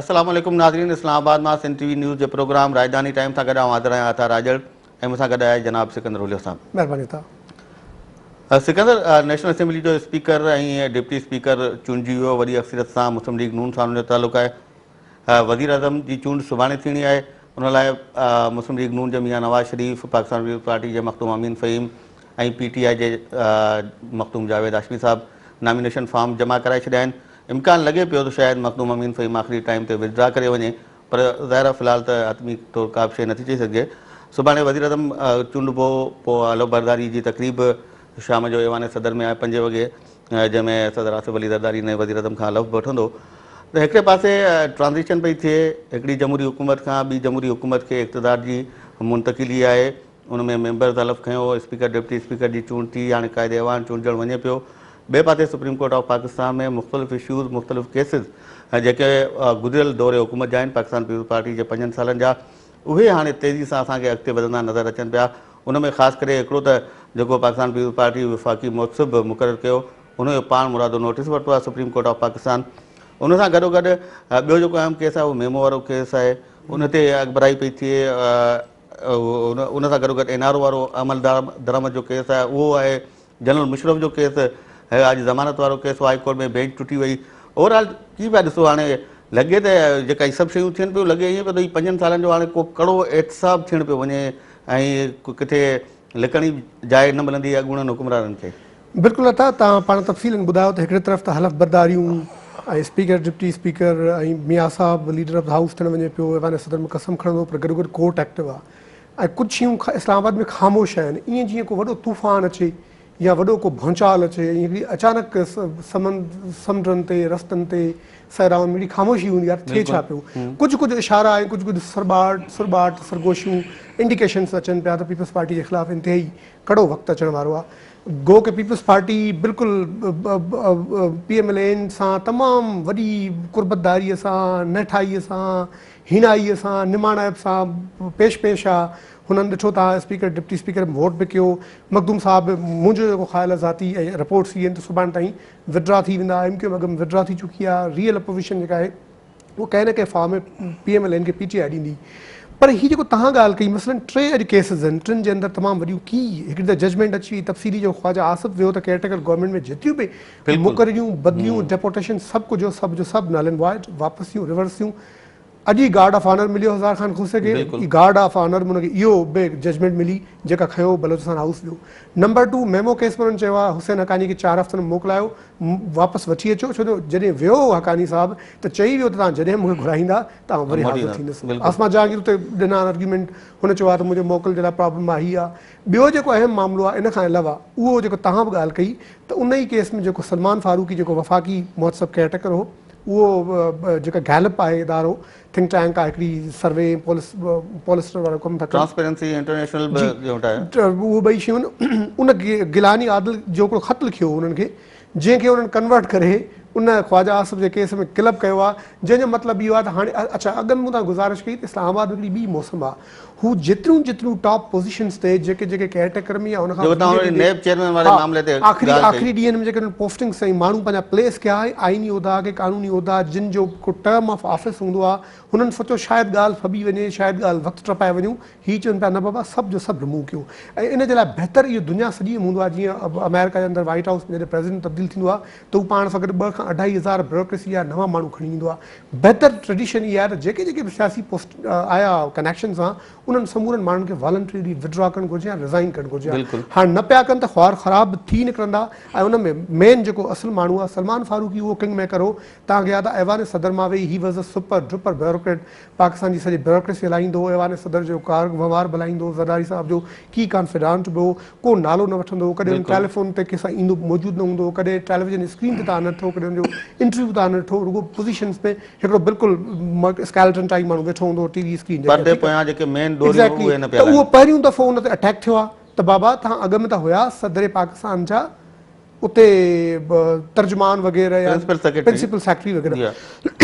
السلام عليڪم ناظرين اسلام آباد مان سنڌ ٽي وي نيوز جي پروگرام راڄڌاني ٽائيم سان گڏ آئون حاضر آهيان عطا راڄڙ ۽ مون سان گڏ آهي جناب سڪندر هوليو صاحب. مهرباني عطا. سڪندر نيشنل اسيمبلي جو اسپيڪر ۽ ڊپٽي اسپيڪر چونڊجي ويو وڏي اڪثريت سان مسلم ليگ نون سان ان جو تعلق آهي وزيراعظم جي چونڊ سڀاڻي ٿيڻي آهي ان لاء مسلم ليگ نون جي ميان نواز شريف، پاڪستان پيپلز پارٽي جي مخدوم امين فهيم ۽ پي ٽي آء جي مخدوم جاويد هاشمي صاحب نامينيشن فارم جمع ڪرائي ڇڏيا آهن. امڪان لڳي پيو ته شايد مخدوم امين فهيم آخري ٽائيم تي ودڊرا ڪري وڃي پر ظاهر آهي في الحال ته حتمي طور ڪا به شيء نٿي چئي سگهجي. سڀاڻي وزيراعظم چونڊبو پوء حلف برداري جي تقريب شام جو ايوان صدر ۾ آهي پنجين وڳي. جنهن ۾ صدر آصف علي زرداري نئين وزيراعظم کان حلف به وٺندو ته هڪڙي پاسي ٽرانزيشن پئي ٿئي، هڪڙي جمهوري حڪومت کان ٻي جمهوري حڪومت کي اقتدار جي منتقلي آهي، ان ۾ ميمبرز حلف کنيو، اسپيڪر ڊپٽي اسپيڪر جي چونڊ ٿي، هاڻي قائد ايوان چونڊجڻ وڃي پيو، ٻئي پاسي سپريم ڪورٽ آف پاڪستان ۾ مختلف اشوز مختلف ڪيسز جيڪي گذريل دور حڪومت جا آهن پاڪستان پيپلز پارٽي جي پنجن سالن جا اهي هاڻي تيزي سان اسان کي اڳتي وڌندا نظر اچن پيا. ان ۾ خاص ڪري هڪڙو ته جيڪو پاڪستان پيپلز پارٽي وفاقي محتسب مقرر ڪيو ان جو پاڻ مرادو نوٽيس ورتو آهي سپريم ڪورٽ آف پاڪستان. ان سان گڏوگڏ ٻيو جيڪو اهم ڪيس آهي اهو ميمو وارو ڪيس آهي ان تي اڳڀرائي پئي ٿئي ان سان گڏوگڏ اين آر او وارو عمل درآمد جو ڪيس آهي اهو آهي. جنرل مشرف جو ڪيس هيو اڄ ضمانت وارو ڪيس هاء ڪورٽ ۾ بينچ ٽٽي وئي اوور آل ڪي پيا ڏسو هاڻي لڳي ته جيڪا هي سڀ شيون ٿين پيون لڳي ائين پيو ته هي پنجن سالن جو هاڻي ڪو ڪڙو احتساب ٿيڻ پيو وڃي ۽ ڪٿي لڪڻ جي جاء نه ملندي اڳوڻن حڪمرانن کي. بلڪل عطا توهان پاڻ تفصيلن ٻڌايو ته هڪڙي طرف ته حلف برداريون ۽ اسپيڪر ڊپٽي اسپيڪر ۽ ميان صاحب ليڊر آف the house ٿيڻ وڃي پيو ايوان صدر ۾ قسم کڻندو پر گڏوگڏ ڪورٽ ايڪٽو آ ۽ ڪجهه شيون اسلام آباد ۾ خاموش آهن ائين جيئن ڪو وڏو طوفان اچي يا وڏو ڪو ڀونچال اچي ۽ هڪڙي اچانڪ سمنڊن تي رستن تي صحرائن ۾ هڪڙي خاموشي هوندي آهي ته ٿئي ڇا پيو ڪجهه ڪجهه اشارا ۽ ڪجهه ڪجهه سرٻاٽ سرٻاٽ سرگوشيون انڊيڪيشنس اچن پيا ته پيپلز پارٽي جي خلاف انتهائي ڪڙو وقت اچڻ وارو آهي گو ڪه پيپلز پارٽي بلڪل پي ايم ايل اين سان تمام وڏي قربتداري سان نهٺائي سان هيڻائيء سان، نماڻائپ سان پيش پيش آ. هنن ڏٺو ته اسپيڪر ڊپٽي اسپيڪر به ووٽ به ڪيو. مخدوم صاحب به منهنجو جيڪو خيال آ ذاتي ۽ رپورٽس اهي آهن ته سڀاڻي تائين ودڊرا ٿي ويندا. ايم ڪيو ايم اڳ ۾ ودڊرا ٿي چڪي آ. ريئل اپوزيشن جيڪا آهي اها ڪنهن نه ڪنهن form ۾ P M L N کي پي ٽي آء ڏيندي. پر هي جيڪو توهان ڳالهه ڪئي مثلاً ٽي اڄ ڪيسز آهن ٽن جي اندر تمام وڏيون ڪي هڪڙي ته ججمينٽ اچي وئي تفصيلي جو خواجه آصف ويو ته ڪيئر ٽيڪر گورنمينٽ ۾ جيتريون به مقرريون، بدليون، ڊيپوٽيشن سڀ ڪجهه سڀ جو سڀ نل اينڊ وائڊ، واپسيون، ريورسيون. اڄ ئي گارڊ آف آنر مليو هزار خان کوسي کي، گارڊ آف آنر ۾ ان کي اهو به ججمينٽ ملي جيڪا کنيو بلوچستان هائوس ويو. نمبر ٽو ميمو ڪيس ۾ انهن چيو آهي حسين حقاني کي چار هفتن ۾ موڪلايو واپس وٺي اچو ڇو جو جڏهن ويو هو حقاني صاحب ته چئي ويو ته توهان جڏهن مون کي گهرائيندا ته آئون وري حاضر ٿيندس. عاصمه جهانگير اتي ڏنا آهن ارگيومينٽ هن چيو آهي ته منهنجي موڪل جي لاء پرابلم آهي هي آهي. ٻيو جيڪو اهم معاملو آهي ان کان علاوه اهو جيڪو توهان به ڳالهه ڪئي ته ان ئي ڪيس ۾ جيڪو سلمان فاروقي جيڪو وفاقي محتسب ڪيئر ٽيڪر هو اهو جيڪا گيلپ آهي ادارو ٿنڪ ٽينڪ آهي هڪڙي سروي پوليس پوليسٽر وارو ڪم ٿا ڪن ٽرانسپيرنسي انٽرنيشنل به جي اهو ٻئي شيون ان گيلاني عادل جو هڪڙو خط لکيو هو انهن کي جنهن کي انهن ڪنورٽ ڪري ان خواجه آصف جي ڪيس ۾ ڪلب ڪيو آهي جنهن جو مطلب اهو آهي ته هاڻي اڇا اڳ ۾ مون تان گذارش ڪئي ته اسلام آباد ۾ هڪڙي ٻي موسم آهي هو جيتريون جيتريون ٽاپ پوزيشنز تي جيڪي جيڪي ڪيئر ٽيڪر ۾ يا ان کان جيڪو توهان وري نيب چيئرمين واري معاملي تي آخري ڳالهه ڪئي. آخري ڏينهن ۾ جيڪي انهن پوسٽنگس ۽ ماڻهو پنهنجا پليس ڪيا ۽ آئيني عهدا ڪي قانوني عهدا جن جو ڪو ٽرم آف آفيس هوندو آهي هنن سوچيو شايد ڳالهه ڦٻي وڃي شايد ڳالهه وقت ٽپائي وڃون هي چون پيا نه بابا سڀ جو سڀ رموو ڪيو ۽ ان جي لاء بهتر اهو دنيا سڄي ۾ هوندو آهي جيئن آمريڪا جي اندر وائيٽ هائوس ۾ جڏهن پريزيڊنٽ تبديل ٿيندو آهي ته هو پاڻ سان گڏ ٻه کان اڍائي هزار بيوروڪريسي جا نوان ماڻهو کڻي ايندو آهي بهتر ٽريڊيشن اها آهي ته جيڪي جيڪي به سياسي پوسٽ آيا ڪنيڪشن سان انهن سمورن ماڻهن کي والنٽريلي ودڊرا ڪرڻ گهرجي يا ريزائن ڪرڻ گهرجي هاڻ نه پيا ڪن ته خوار خراب ٿي نڪرندا ۽ ان ۾ مين جيڪو اصل ماڻهو آهي سلمان فاروقي اهو ڪنگ ميڪر هو تان کي ياد آهي ايوان صدر مان ويهي he was a super duper bureaucrat Pakistan جي سڄي بيوروڪريسي هلائيندو هو، ايوان صدر جو ڪار وهنوار به هلائيندو هو، زرداري صاحب جو ڪي ڪانفيڊانٽ به هو، ڪو نالو نه وٺندو هو، ڪڏهن ٽيليفون تي ڪنهن سان ايندو موجود نه هوندو هو، ڪڏهن ٽيليويزن اسڪرين تي تان نه ڏٺو، ڪڏهن هن جو انٽرويو تان نه ڏٺو، رڳو پوزيشنز ۾ هڪڙو بلڪل اسڪيلٽن ٽائيپ ماڻهو ويٺو هوندو هو ٽي وي اسڪرين جي اڳيان، پردي پويان جيڪي مين ڏوريون اهي نه پيا ته اهو پهريون دفعو ان تي اٽيڪ ٿيو آهي ته بابا تهان اڳ ۾ ته هيا صدر پاڪستان جا اتي ترجمان وغيره يا پرنسپل سيڪريٽري وغيره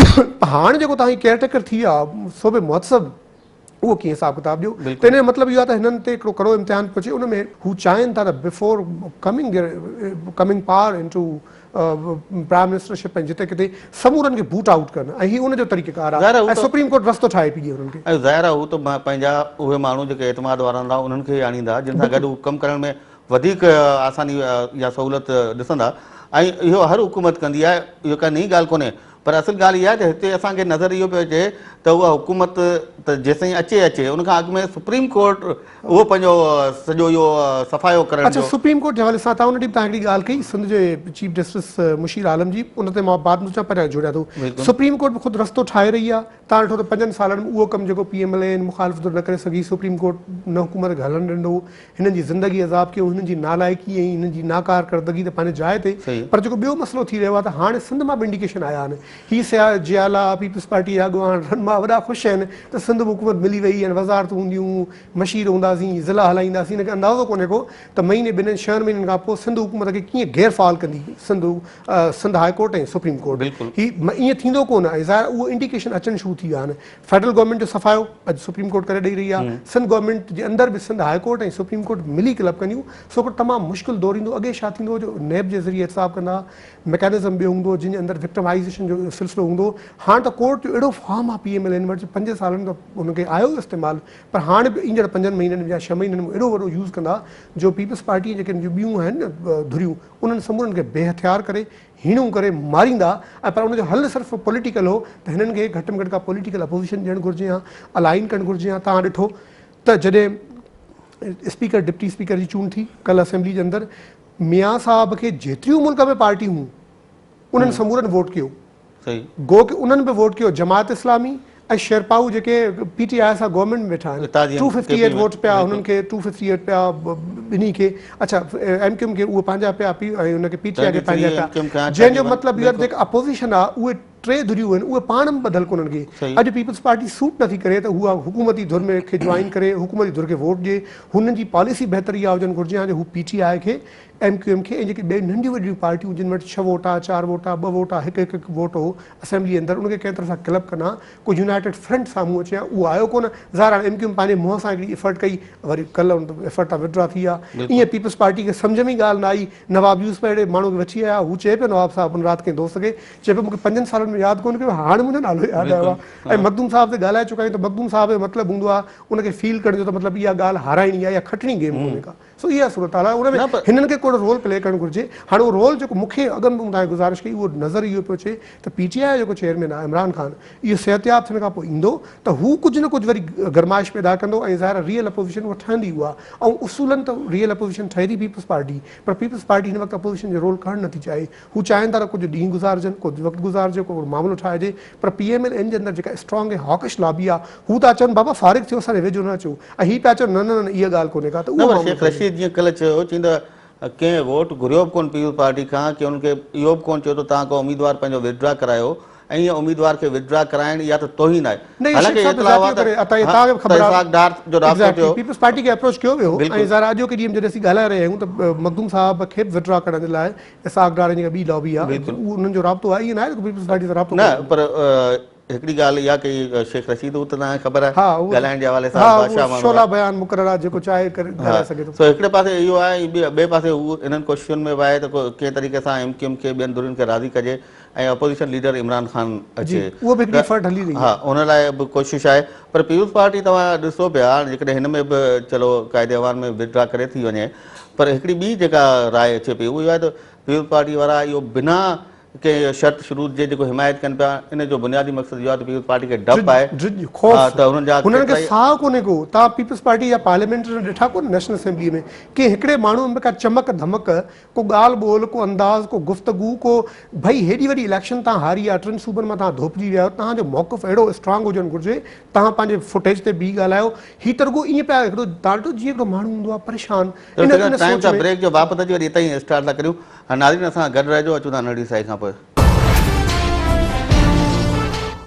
هاڻ جيڪو توهان جي ڪيئر ٽيڪر ٿي ويا سو به محتسب اهو ڪيئن حساب ڪتاب ڏيو ته ان جو مطلب اهو آهي ته هنن تي هڪڙو ڪڙو امتحان پيو اچي ان ۾ هو چاهين ٿا ته before coming coming power into prime minister ship ۽ جتي ڪٿي سمورن کي بوٽ آئوٽ ڪن ۽ هي ان جو طريقيڪار ظاهر آهي آهي ۽ سپريم ڪورٽ رستو ٺاهي پئي ڏئي انهن کي. ۽ ظاهر آهي هو ته پنهنجا اهي ماڻهو جيڪي اعتماد وارا هوندا انهن کي ئي آڻيندا جن سان گڏ هو ڪم ڪرڻ ۾ وڌيڪ آساني يا سهولت ڏسندا ۽ اهو هر حڪومت ڪندي آهي اهو ڪا نئين ڳالهه ڪونهي پر اصل ڳالهه اها آهي ته هتي اسان کي نظر اهو پيو اچي ته اها حڪومت ته جيستائين اچي اچي ان کان اڳ ۾ سپريم ڪورٽ اهو پنهنجو سڄو اهو صفايو ڪرڻ اڇا جو. سپريم ڪورٽ جي حوالي سان تان ان ڏينهن به تان هڪڙي ڳالهه ڪئي سنڌ جي چيف جسٽس مشير عالم جي ان تي مان بعد ۾ سوچيان پريان جوڙيان ٿو بلڪل. سپريم ڪورٽ به خود رستو ٺاهي رهي آهي تان ڏٺو ته پنجن سالن ۾ اهو ڪم جيڪو پي ايم ايل اين مخالف ڌر نه ڪري سگهي سپريم ڪورٽ نه حڪومت کي هلڻ ڏنو هنن جي زندگي عذاب ڪيو هنن جي نالائقي ۽ هنن جي ناڪارڪردگي ته پنهنجي جاء تي صحيح. پر جيڪو ٻيو مسئلو ٿي رهيو آهي ته هاڻي سنڌ مان به انڊيڪيشن آيا آهن هي سيا جيالا پيپلز پارٽي جا اڳواڻ رن مان وڏا خوش آهن ته سنڌ ۾ حڪومت ملي وئي هاڻي وزارتون هونديون مشير هونداسين ضلعا هلائينداسين هن کي اندازو ڪونهي ڪو ته مهيني ٻن ڇهن مهينن کان پوء سنڌ حڪومت کي ڪيئن غير فعال ڪندي Sindh Sindh high court ۽ supreme court بلڪل. هي ائين ٿيندو ڪونه ۽ ظاهر اهو انڊيڪيشن اچڻ شروع ٿي ويا آهن فيڊرل گورنمينٽ جو صفايو اڄ سپريم ڪورٽ ڪري ڏئي رهي آهي، سنڌ گورنمينٽ جي اندر به Sindh high court ۽ supreme court ملي ڪلب ڪنديون، سو هڪڙو تمام مشڪل دور ايندو، اڳي ڇا ٿيندو هو جو نيب جي ذريعي احتساب ڪندا ها، ميڪانزم ٻيو هوندو هو جنهن جي اندر وڪٽمائيزيشن جو سلسلو هوندو هو، هاڻ ته ڪورٽ جو اهڙو فارم آهي پي ايم ايل اين وٽ جو پنج سالن کان ان کي آيو استعمال پر هاڻ به ايندڙ پنجن مهينن يا ڇهه مهينن ۾ اهڙو وڏو يوز ڪندا جو پيپلز پارٽي جيڪي ان جون ٻيون آهن ڌريون انهن سمورن کي بي هٿيار ڪري هيڻو ڪري ماريندا ۽ پر ان جو حل صرف پوليٽيڪل هو ته هنن کي گهٽ ۾ گهٽ ڪا پوليٽيڪل اپوزيشن ڏيڻ گهرجي ها الائن ڪرڻ گهرجي ها توهان ڏٺو ته جڏهن اسپيڪر ڊپٽي اسپيڪر جي چونڊ ٿي ڪل اسيمبلي جي اندر ميان صاحب کي جيتريون ملڪ ۾ پارٽيون هيون انهن سمورن ووٽ ڪيو گو ڪي انهن به ووٽ ڪيو جماعت اسلامي ۽ شيرپائو جيڪي پي ٽي آء سان گورنمينٽ ۾ ويٺا آهن ٽو ففٽي ايٽ ووٽ پيا هنن کي ٽو ففٽي ايٽ پيا ٻنهي کي اڇا ايم ڪيو ايم کي اهي پنهنجا پيا پي ۽ ان کي پي ٽي آء کي پنهنجا پيا جنهن جو مطلب اهو آهي جيڪا اپوزيشن آهي اهي ٽي ڌريون آهن اهي پاڻ ۾ ٻڌل ڪونهن کي اڄ پيپلز پارٽي سوٽ نٿي ڪري ته هو حڪومتي ڌر ۾ کي جوائن ڪري حڪومتي ڌر کي ووٽ ڏئي هنن جي پاليسي بهتر اها هجڻ گهرجي ها جو هو پي ٽي آء کي ايم ڪيو ايم کي ۽ جيڪي ٻيون ننڍيون وڏيون پارٽيون جن وٽ ڇهه ووٽ آ، چار ووٽ آ، ٻه ووٽ آ، هڪ هڪ هڪ ووٽ هو اسيمبلي اندر ان کي ڪنهن طرح سان ڪلب ڪن ها، ڪو يونائيٽيڊ فرنٽ سامهون اچي ها، اهو آيو ڪونه، ظاهر هاڻي ايم ڪيو ايم پنهنجي منهن سان هڪڙي ايفرٽ ڪئي، وري ڪلهه ان ايفرٽ تان وڊرا ٿي ويا، ائين پيپلز پارٽي کي سمجهه ۾ ئي ڳالهه نه آئي، نواب يوسف اهڙي ماڻهو کي وٺي آيا، هو چئي پيو نواب صاحب ان رات ڪنهن دوست کي چئي پيو مون کي پنجن سالن ۾ ياد ڪونه ڪيو هاڻي منهنجو نالو ياد آيو آ ۽ مخدوم صاحب تي ڳالهائي چڪا آهيون ته مخدوم صاحب جو مطلب هوندو آ ان کي فيل ڪرڻ جو ته مطلب اها ڳالهه هارائڻي آ يا کٽڻي گيم ڪونهي ڪا. سو اها صورتحال آهي ان ۾ هنن کي ڪهڙو رول پلي ڪرڻ گهرجي هاڻي اهو رول جيڪو مون کي اڳ ۾ به مون توهان کي گذارش ڪئي اهو نظر اهو پيو اچي ته پي ٽي آء جو جيڪو چيئرمين آهي عمران خان اهو صحتياب ٿيڻ کان پوء ايندو ته هو ڪجهه نه ڪجهه وري گرمائش پيدا ڪندو ۽ ظاهر آهي ريئل اپوزيشن اها ٺهندي اها ۽ اصولن ته ريئل اپوزيشن ٺهي ٿي پيپلز پارٽي پر پيپلز پارٽي هن وقت اپوزيشن جو رول کڻڻ نٿي چاهي هو چاهين ٿا ته ڪجهه ڏينهن گذارجن، ڪجهه وقت گذارجي، ڪو معاملو ٺاهجي، پر پي ايم ايل اين جي اندر جيڪا اسٽرانگ ۽ هاڪش لابي آهي، هو ٿا چون بابا فارغ ٿيو اسان جي ويجهو نه اچو ۽ هي پيا چون نه نه نه اها ڳالهه ڪونهي ڪا ته نه اهو پر معاملو شيخ ڪونهي. رشيد جيئن ڪلهه چيو چين ته ڪنهن ووٽ گهريو به ڪونه پيپلز پارٽي کان ڪي انهن کي اهو به ڪونه چيو ته توهان ڪو اميدوار پنهنجو ودڊرا ڪرايو ۽ ائين اميدوار کي ودڊرا ڪرائڻ اها ته توهين آهي نه اهو شيخ حالانڪه صاحب اطلاع هئا ذاتي ته ڪري اتان توهان کي به ته خبر آهي اسحاق ڊار جو رابطو ايگزيڪٽلي ٿيو پيپلز پارٽي کي اپروچ ڪيو ويو هو ۽ بلڪل ظاهر آهي اڄوڪي ڏينهن ۾ جڏهن اسين ڳالهائي رهيا آهيون ته مخدوم صاحب کي به ودڊرا ڪرڻ جي لاء اسحاق ڊار ۽ جيڪا ٻي لابي آهي بلڪل اهو انهن جو رابطو آهي ائين ناهي ته پيپلز پارٽي سان رابطو نه ڪونهي پر هڪڙي ڳالهه اها ڪئي شيخ رشيد هو ته توهان کي خبر آهي ها اهو ڳالهائڻ جي حوالي سان ها اهو بادشاهه ماڻهو شعلا آهي بيان مقرر آهي جيڪو چاهي ڪري ها ڳالهائي سگهي ٿو سو هڪڙي پاسي اهو آهي ۽ ٻئي پاسي هو انهن ڪوششن ۾ به آهي ته ڪنهن طريقي سان ايم ڪيو ايم کي ٻين ڌرين کي راضي ڪجي ۽ اپوزيشن ليڊر عمران خان جي اچي اهو به هڪڙي ته افرٽ هلي رهي ها آهي ان لاء به ڪوشش آهي پر پيپلز پارٽي توهان ڏسو پيا هاڻ جيڪڏهن هن ۾ به چلو قائد ايوان ۾ ودڊرا ڪري ٿي وڃي پر هڪڙي ٻي جيڪا راء اچي پئي اهو اهو آهي ته پيپلز پارٽي وارا اهو بنا ڪنهن شرط شروط جي جيڪو حمايت ڪن پيا ان جو بنيادي مقصد اهو آهي ته پيپلز پارٽي کي ڊپ آهي ڊڄ خوف ها ته انهن جا هنن کي ڪيترائي ساهه ڪونهي ڪو توهان پيپلز پارٽي جا پارليامينٽرين ڏٺا ڪونه نيشنل اسيمبلي ۾ ڪنهن هڪڙي ماڻهو ۾ ڪا چمڪ ڌمڪ ڪو ڳالهه ٻولهه، ڪو انداز، ڪو گفتگو، ڪو ڀئي هيڏي وڏي اليڪشن تان هاري آ، ٽن صوبن مان توهان ڌوپجي ويا آهيو، توهان جو موقف اهڙو اسٽرانگ هجڻ گهرجي، توهان پنهنجي فوٽيج تي بيهي ڳالهايو، هي ته رڳو ائين پيا هڪڙو توهان ڏٺو جيئن هڪڙو ماڻهو هوندو آ پريشان چلو ان ٺيڪ آ ان ٽائيم سوچ ٿا ۾. بريڪ جو واپس اچي وري اتان ئي اسٽارٽ ٿا ڪريون. ناظرين اسان سان گڏ رهجو اچون ٿا ننڍڙي ساهي کان پوء.